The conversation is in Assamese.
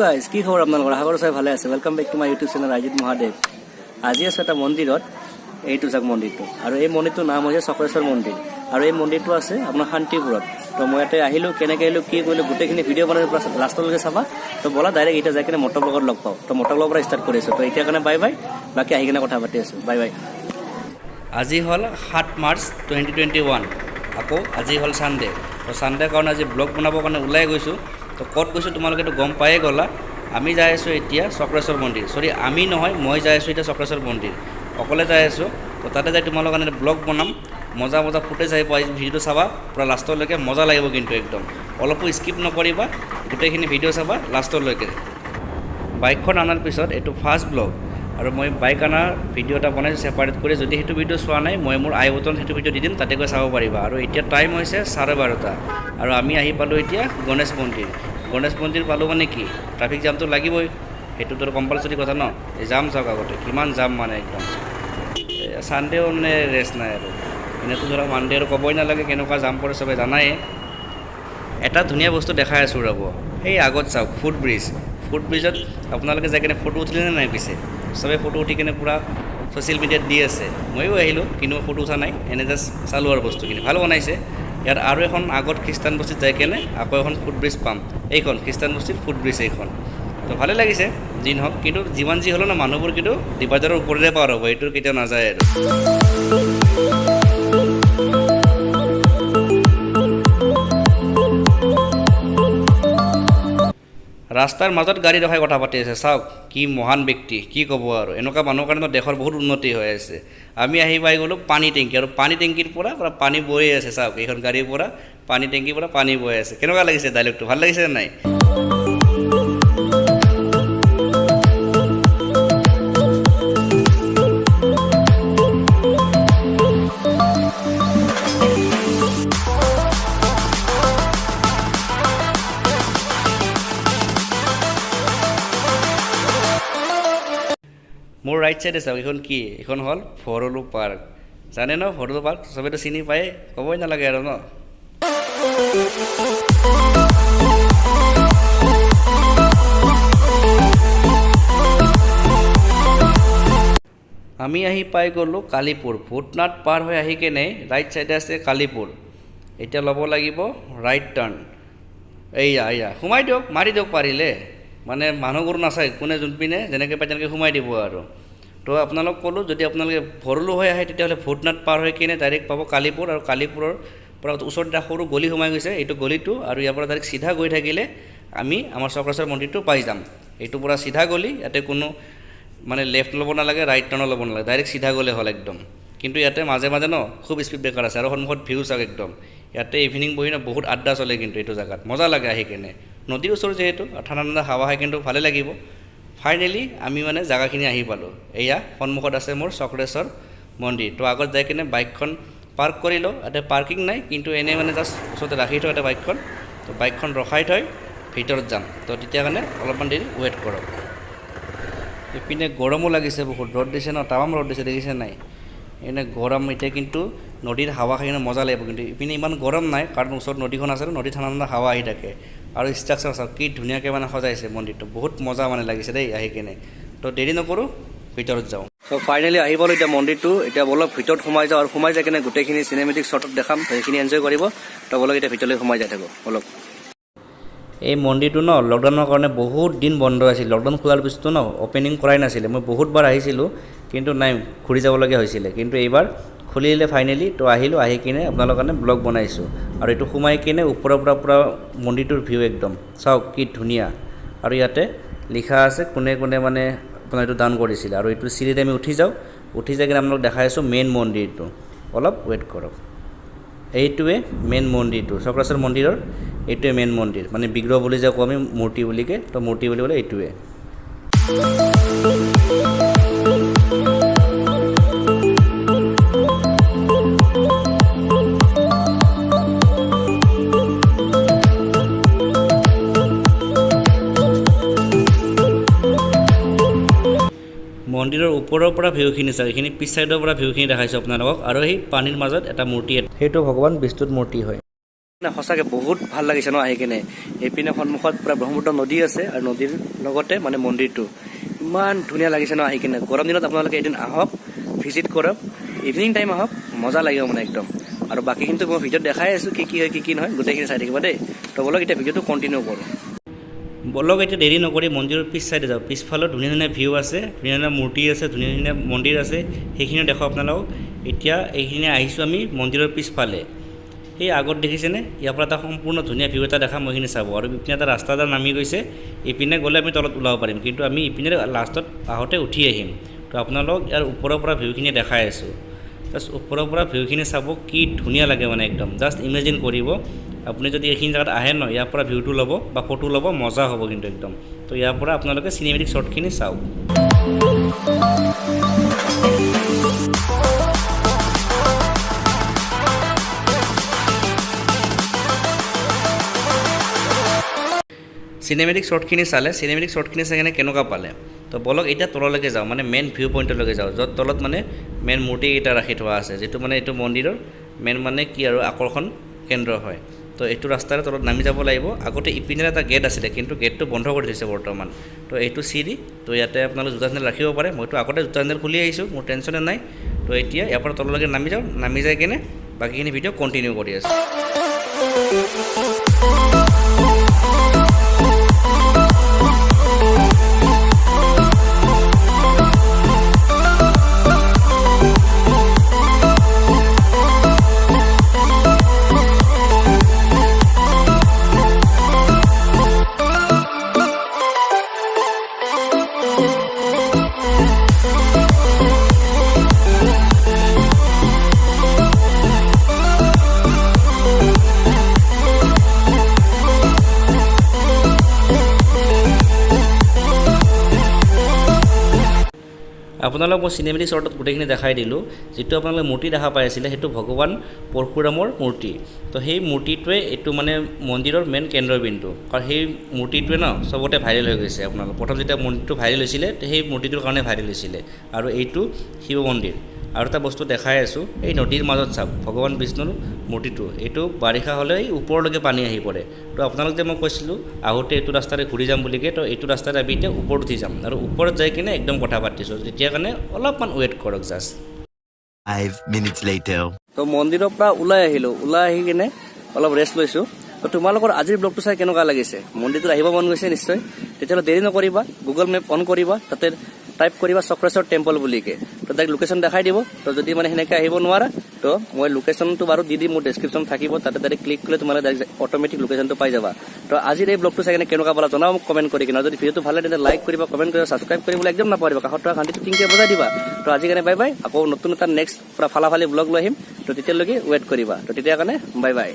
গাইজ, কি খবৰ আপোনালোকৰ? আশা কৰোঁ চাই ভালে আছে। Welcome back to my YouTube channel Rajit Mahadev. আজি আছোঁ এটা মন্দিৰত। এইটো চাওক মন্দিৰটো আৰু এই মন্দিৰটোৰ নাম হৈছে চক্ৰেশ্বৰ মন্দিৰ আৰু এই মন্দিৰটো আছে আপোনাৰ শান্তিপুৰত। তো মই ইয়াতে আহিলোঁ, কেনেকৈ আহিলোঁ, কি কৰিলোঁ, গোটেইখিনি ভিডিঅ' বনাই পুৰা লাষ্টলৈকে চাবা। তো ব'লা, ডাইৰেক্ট এতিয়া যাই কিনে মটৰ ব্লগত লগ পাওঁ। তো মটৰ ব্লগৰ পৰা ষ্টাৰ্ট কৰিছোঁ। তো এতিয়া কাৰণে বাই বাই, বাকী আহি কিনে কথা পাতি আছোঁ। Bye bye. আজি হ'ল 7 মাৰ্চ 2021। আকৌ আজি হ'ল ছানডে। তো ছানডে কাৰণে আজি ব্লগ বনাবৰ কাৰণে ওলাই গৈছোঁ। তো ক'ত গৈছোঁ তোমালোকেতো গম পায়ে গ'লা। আমি যাই আছোঁ এতিয়া চক্ৰেশ্বৰ মন্দিৰ। চৰি, আমি নহয়, মই যাই আছোঁ এতিয়া চক্ৰেশ্বৰ মন্দিৰ। অকলে যাই আছোঁ। তো তাতে যাই তোমালোকৰ কাৰণে ব্লগ বনাম। মজা মজা ফুটেজ আহিব। আজি ভিডিঅ'টো চাবা পূৰা লাষ্টলৈকে, মজা লাগিব কিন্তু একদম। অলপো স্কিপ নকৰিবা, গোটেইখিনি ভিডিঅ' চাবা লাষ্টলৈকে। বাইকখন অনাৰ পিছত এইটো ফাৰ্ষ্ট ব্লগ আৰু মই বাইক অনাৰ ভিডিঅ' এটা বনাইছোঁ ছেপাৰেট কৰি। যদি সেইটো ভিডিঅ' চোৱা নাই, মই মোৰ আই বটন সেইটো ভিডিঅ' দি দিম, তাতে গৈ চাব পাৰিবা। আৰু এতিয়া টাইম হৈছে 12:30 আৰু আমি আহি পালোঁ এতিয়া গণেশ মন্দিৰ। গণেশ মন্দিৰ পালোঁ মানে কি, ট্ৰাফিক জামটো লাগিবই, সেইটোতো কম্পালচৰি কথা ন। এই জাম চাওক আগতে, কিমান জাম, মানে একদম ছানডেও মানে ৰেষ্ট নাই। আৰু এনেইতো ধৰক মানডে আৰু ক'বই নালাগে কেনেকুৱা জাম পৰে, চবে জানায়ে। এটা ধুনীয়া বস্তু দেখাই আছোঁ, ৰ'ব। সেই আগত চাওক, ফুট ব্ৰিজ। ফুট ব্ৰিজত আপোনালোকে যাই কিনে ফটো উঠিলে নে নাই পিছে? চবে ফটো উঠি কিনে পূৰা ছ'চিয়েল মিডিয়াত দি আছে। ময়ো আহিলোঁ, কিন্তু মই ফটো উঠা নাই, এনে জাষ্ট চালোঁ। আৰু বস্তুখিনি ভাল বনাইছে ইয়াত। আৰু এখন আগত খ্ৰীষ্টান বস্তিত যাই কেনে আকৌ এখন ফুট ব্ৰিজ পাম। এইখন খ্ৰীষ্টান বস্তিত ফুট ব্ৰিজ এইখন। তো ভালে লাগিছে যি নহওক, কিন্তু যিমান যি হ'লেও ন, মানুহবোৰ কিন্তু ডিভাইডাৰৰ ওপৰেৰে পাৰ হ'ব, এইটো কেতিয়াও নাযায়। আৰু ৰাস্তাৰ মাজত গাড়ী ৰখাই কথা পাতি আছে, চাওক কি মহান ব্যক্তি, কি ক'ব আৰু। এনেকুৱা মানুহৰ কাৰণে দেশৰ বহুত উন্নতি হৈ আছে। আমি আহি পাই গ'লোঁ পানী টেংকি আৰু পানী টেংকিৰ পৰা পূৰা পানী বৈ আছে। চাওক, এইখন গাড়ীৰ পৰা, পানী টেংকিৰ পৰা পানী বৈ আছে। কেনেকুৱা লাগিছে ডাইলগটো? ভাল লাগিছে নে নাই? মোৰ ৰাইট চাইডে চাওক, এইখন কি? এইখন হ'ল ভৰলু পাৰ্ক। জানে ন ভৰলু পাৰ্ক? চবেতো চিনি পায়, ক'বই নালাগে আৰু ন। আমি আহি পাই গ'লোঁ কালীপুৰ। ভূতনাথ পাৰ হৈ আহি কেনে ৰাইট চাইডে আছে কালীপুৰ। এতিয়া ল'ব লাগিব ৰাইট টাৰ্ণ। এইয়া এইয়া, সোমাই দিয়ক, মাৰি দিয়ক পাৰিলে। মানে মানুহবোৰ নাচায়, কোনে যোনপিনে যেনেকৈ পায় তেনেকৈ সোমাই দিব। আৰু তো আপোনালোক ক'লোঁ, যদি আপোনালোকে ভৰলু হৈ আহে, তেতিয়াহ'লে ভূতনাথ পাৰ হৈ কিনে ডাইৰেক্ট পাব কালীপুৰ। আৰু কালীপুৰৰ পৰা ওচৰত এটা সৰু গলি সোমাই গৈছে, এইটো গলিটো। আৰু ইয়াৰ পৰা ডাইৰেক্ট চিধা গৈ থাকিলে আমি আমাৰ চক্ৰেশ্বৰ মন্দিৰটো পাই যাম। এইটো পূৰা চিধা গলি, ইয়াতে কোনো মানে লেফ্ট ল'ব নালাগে, ৰাইট টাৰ্ণো ল'ব নালাগে, ডাইৰেক্ট চিধা গ'লে হ'ল একদম। কিন্তু ইয়াতে মাজে মাজে ন খুব স্পীড ব্ৰেকাৰ আছে। আৰু সন্মুখত ভিউ চাওক একদম। ইয়াতে ইভিনিং বহি ন বহুত আড্ডা চলে, কিন্তু এইটো জেগাত মজা লাগে আহি কেনে। নদীৰ ওচৰত যিহেতু, ঠাণ্ডা ঠাণ্ডা হাৱা আহে, কিন্তু ভালে লাগিব। ফাইনেলি আমি মানে জেগাখিনি আহি পালোঁ। এয়া সন্মুখত আছে মোৰ চক্ৰেশ্বৰ মন্দিৰ। তো আগত যাই কিনে বাইকখন পাৰ্ক কৰি লওঁ। ইয়াতে পাৰ্কিং নাই, কিন্তু এনেই মানে জাষ্ট ওচৰতে ৰাখি থওঁ এটা বাইকখন। তো বাইকখন ৰখাই থৈ ভিতৰত যাম। তো তেতিয়া কাৰণে অলপমান দেৰি ৱেইট কৰক। ইপিনে গৰমো লাগিছে বহুত, ৰ'দ দিছে ন, তামাম ৰ'দ দিছে, দেখিছে নাই? এনে গৰম এতিয়া, কিন্তু নদীৰ হাৱা খাই কিনে মজা লাগিব। কিন্তু ইপিনে ইমান গৰম নাই, কাৰণ ওচৰত নদীখন আছে ন, নদীত ঠাণ্ডা ঠাণ্ডা হাৱা আহি থাকে। আৰু ষ্ট্ৰাকচাৰ চাওক, কি ধুনীয়াকৈ মানে সজাইছে মন্দিৰটো। বহুত মজা মানে লাগিছে দেই আহি কিনে। তো দেৰি নকৰোঁ, ভিতৰত যাওঁ। চ' ফাইনেলি আহি পালোঁ এতিয়া মন্দিৰটো। এতিয়া ব'লক ভিতৰত সোমাই যাওঁ আৰু সোমাই যাই কিনে গোটেইখিনি চিনেমেটিক শ্বটত দেখাম, সেইখিনি এনজয় কৰিব। তো ব'লক, এতিয়া ভিতৰলৈ সোমাই যাই থাকোঁ, ব'লক। এই মন্দিৰটো ন লকডাউনৰ কাৰণে বহুত দিন বন্ধ আছিল। লকডাউন খোলাৰ পিছতো ন অ'পেনিং কৰাই নাছিলে। মই বহুতবাৰ আহিছিলোঁ, কিন্তু নাই, ঘূৰি যাবলগীয়া হৈছিলে। কিন্তু এইবাৰ খুলিলে ফাইনেলি। তো আহিলোঁ, আহি কিনে আপোনালোকৰ কাৰণে ব্লগ বনাইছোঁ। আৰু এইটো সোমাই কিনে ওপৰৰ পৰা পূৰা মন্দিৰটোৰ ভিউ একদম চাওক কি ধুনীয়া। আৰু ইয়াতে লিখা আছে কোনে কোনে মানে আপোনাৰ এইটো দান কৰিছিলে। আৰু এইটো চিৰিত আমি উঠি যাওঁ। উঠি যাই কিনে আপোনালোক দেখাই আছোঁ মেইন মন্দিৰটো। অলপ ৱেইট কৰক। এইটোৱে মেইন মন্দিৰটো, চক্ৰেশ্বৰ মন্দিৰৰ এইটোৱে মেইন মন্দিৰ, মানে বিগ্ৰহ বুলি যে কওঁ আমি, মূৰ্তি বুলিকে। তো মূৰ্তি বুলি ক'লে এইটোৱে। মন্দিৰৰ ওপৰৰ পৰা ভিউখিনি চাওক। এইখিনি পিছ চাইডৰ পৰা ভিউখিনি দেখাইছোঁ আপোনালোকক। আৰু সেই পানীৰ মাজত এটা মূৰ্তি, সেইটো ভগৱান বিষ্ণুৰ মূৰ্তি হয়। সঁচাকৈ বহুত ভাল লাগিছে ন আহি কিনে। এইপিনে সন্মুখত পূৰা ব্ৰহ্মপুত্ৰ নদী আছে আৰু নদীৰ লগতে মানে মন্দিৰটো ইমান ধুনীয়া লাগিছে ন আহি কিনে। গৰম দিনত আপোনালোকে এদিন আহক, ভিজিট কৰক, ইভিনিং টাইম আহক, মজা লাগিব মানে একদম। আৰু বাকীখিনিতো মই ভিডিঅ'ত দেখাই আছোঁ, কি কি হয় কি কি নহয় গোটেইখিনি চাই থাকিবা দেই। তো ব'লক, এতিয়া ভিডিঅ'টো কণ্টিনিউ কৰোঁ। ব'লক, এতিয়া দেৰি নকৰি মন্দিৰৰ পিছ চাইডে যাওঁ। পিছফালেও ধুনীয়া ধুনীয়া ভিউ আছে, ধুনীয়া ধুনীয়া মূৰ্তি আছে, ধুনীয়া ধুনীয়া মন্দিৰ আছে, সেইখিনিও দেখাওঁ আপোনালোকক। এতিয়া এইখিনি আহিছোঁ আমি মন্দিৰৰ পিছফালে। সেই আগত দেখিছেনে? ইয়াৰ পৰা এটা সম্পূৰ্ণ ধুনীয়া ভিউ এটা দেখা মই এইখিনি চাব। আৰু ইপিনে এটা ৰাস্তা এটা নামি গৈছে, ইপিনে গ'লে আমি তলত ওলাব পাৰিম, কিন্তু আমি ইপিনে লাষ্টত আহোঁতে উঠি আহিম। তো আপোনালোকক ইয়াৰ ওপৰৰ পৰা ভিউখিনি দেখাই আছোঁ। জাষ্ট ওপৰৰ পৰা ভিউখিনি চাব, কি ধুনীয়া লাগে মানে একদম। জাষ্ট ইমেজিন কৰিব, আপুনি যদি এইখিনি জেগাত আহে ন, ইয়াৰ পৰা ভিউটো ল'ব বা ফটো ল'ব, মজা হ'ব কিন্তু একদম। তো ইয়াৰ পৰা আপোনালোকে চিনেমেটিক শ্বটখিনি চাওক। চিনেমেটিক শ্বটখিনি চালে, চিনেমেটিক শ্বটখিনি চাই কিনে কেনেকুৱা পালে? তো ব'লক, এতিয়া তললৈকে যাওঁ, মানে মেইন ভিউ পইণ্টলৈকে যাওঁ, য'ত তলত মানে মেইন মূৰ্তিকেইটা ৰাখি থোৱা আছে, যিটো মানে এইটো মন্দিৰৰ মেইন মানে কি আৰু আকৰ্ষণ কেন্দ্ৰ হয়। তো এইটো ৰাস্তাৰে তলত নামি যাব লাগিব। আগতে ইপিনে এটা গেট আছিলে, কিন্তু গেটটো বন্ধ কৰি থৈছে বৰ্তমান। তো এইটো চিৰি, তো ইয়াতে আপোনালোকে জোতা চেণ্ডেল ৰাখিব পাৰে। মইতো আগতে জোতা চেণ্ডেল খুলি আহিছোঁ, মোৰ টেনশ্যনে নাই। তো এতিয়া ইয়াৰ পৰা তললৈকে নামি যাওঁ, নামি যাই কিনে বাকীখিনি ভিডিঅ' কণ্টিনিউ কৰি আছোঁ। আপোনালোক মই চিনেমেটিক শ্বৰ্টত গোটেইখিনি দেখাই দিলোঁ। যিটো আপোনালোকে মূৰ্তি দেখা পাই আছিলে, সেইটো ভগৱান পৰশুৰামৰ মূৰ্তি। তো সেই মূৰ্তিটোৱে এইটো মানে মন্দিৰৰ মেইন কেন্দ্ৰবিন্দু, কাৰণ সেই মূৰ্তিটোৱে ন চবতে ভাইৰেল হৈ গৈছে। আপোনালোক প্ৰথম যেতিয়া মন্দিৰটো ভাইৰেল হৈছিলে, সেই মূৰ্তিটোৰ কাৰণে ভাইৰেল হৈছিলে। আৰু এইটো শিৱ মন্দিৰ। আৰু এটা বস্তু দেখাই আছোঁ, এই নদীৰ মাজত চাওক ভগৱান বিষ্ণুৰ মূৰ্তিটো। এইটো বাৰিষা হ'লে এই ওপৰলৈকে পানী আহি পৰে। তো আপোনালোক যে মই কৈছিলোঁ আহোঁতে এইটো ৰাস্তাৰে ঘূৰি যাম বুলিকে, তো এইটো ৰাস্তাৰে আমি এতিয়া ওপৰত উঠি যাম আৰু ওপৰত যাই কিনে একদম কথা পাতিছোঁ। তেতিয়া কাৰণে অলপমান ৱেইট কৰক জাষ্ট। 5 minutes later. তো মন্দিৰৰ পৰা ওলাই আহিলোঁ, ওলাই আহি কিনে অলপ ৰেষ্ট লৈছোঁ। তো তোমালোকৰ আজিৰ ব্লগটো চাই কেনেকুৱা লাগিছে? মন্দিৰটোত আহিব মন গৈছে নিশ্চয়। তেতিয়াহ'লে দেৰি নকৰিবা, গুগল মেপ অন কৰিবা, তাতে টাইপ কৰিবা চক্ৰেশ্বৰ টেম্পল বুলিকে, তো ডাইৰেক্ট লোকেশ্যন দেখাই দিব। তো যদি মানে সেনেকৈ আহিব নোৱাৰা, তো মই লোকেশ্যনটো বাৰু দি দিম, মোৰ ডেছক্ৰিপশ্যন থাকিব, তাতে ডাইৰেক্ট ক্লিক কৰিলে তোমালোকে ডাইৰেক্ট অট'মেটিক লোকেশ্যনটো পাই যাবা। তো আজিৰ এই ব্লগটো চাই কিনে কেনেকুৱা পালা জনাব মোক কমেণ্ট কৰি কিনে। আৰু যদি ভিডিঅ'টো ভাল লাগে, তেন্তে লাইক কৰিবা, কমেণ্ট কৰিবা, ছাবস্ক্ৰাইব কৰিবলৈ একদম নাপাহৰিবা। কাষত থকা ঘণ্টিটো টিংকে বজাই দিবা। তো আজিৰ কাৰণে বাই বাই। আকৌ নতুন এটা নেক্সট পুৰা ফালাফালি ব্লগ লৈ আহিম। তো তেতিয়ালৈকে ৱেইট কৰিবা। তো তেতিয়াৰ কাৰণে বাই বাই।